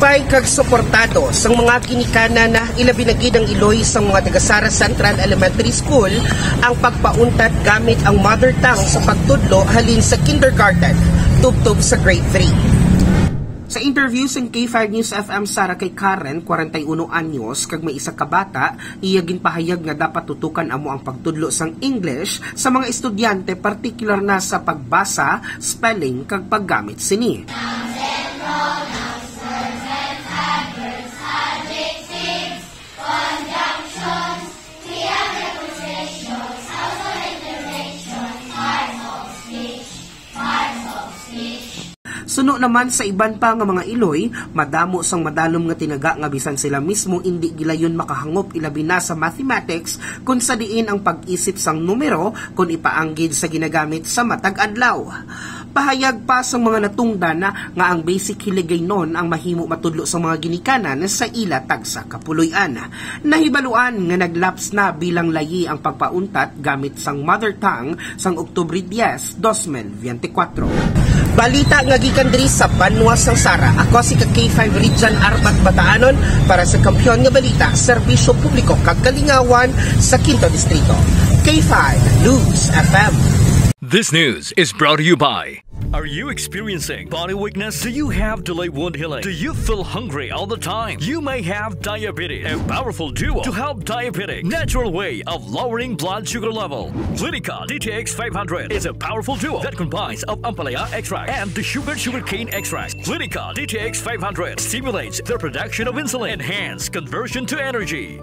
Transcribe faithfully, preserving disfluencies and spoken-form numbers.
Pay kag suportado sang mga ginikanan na ilabi na gid ang iloy sang mga taga Sara Central Elementary School ang pagpauntat gamit ang mother tongue sa pagtudlo halin sa kindergarten tubtob sa grade three. Sa interview sang K five News F M Sara kay Karen, kwarenta y uno anyos, kag may isa ka bata, iya ginpahayag nga dapat tutukan amo ang pagtudlo sang English sa mga estudyante, partikular na sa pagbasa, spelling, kag paggamit sini. Suno naman sa iban pa nga mga iloy, madamo sang madalom nga tinaga nga bisan sila mismo indi gilayon makahangop, ilabi na sa mathematics, kun sa diin ang pag-isip sang numero kun ipaanggid sa ginagamit sa matag adlaw. Pahayag pa sang mga natungdan nga ang basic hiligaynon ang mahimo matudlo sa mga ginikanan sa ila tagsa ka puloy-an. Nahibaluan nga naglaps na bilang layi ang pagpauntat gamit sang mother tongue sang Oktubre dies, dos mil biyente kwatro. Balita nga gikan diri sa banwa sang Sara. Ako si ka K five Region Arbat Bataanon para sa Kampiyon nga Balita, Serbisyo Publiko kag Kalingawan sa Quinto Distrito. K five News F M. This news is brought to you by. Are you experiencing body weakness? Do you have delayed wound healing? Do you feel hungry all the time? You may have diabetes. A powerful duo to help diabetic. Natural way of lowering blood sugar level. Clinica D T X five hundred is a powerful duo that combines of ampalaya extract and the sugar sugarcane extract. Clinica D T X five hundred stimulates the production of insulin, enhance conversion to energy.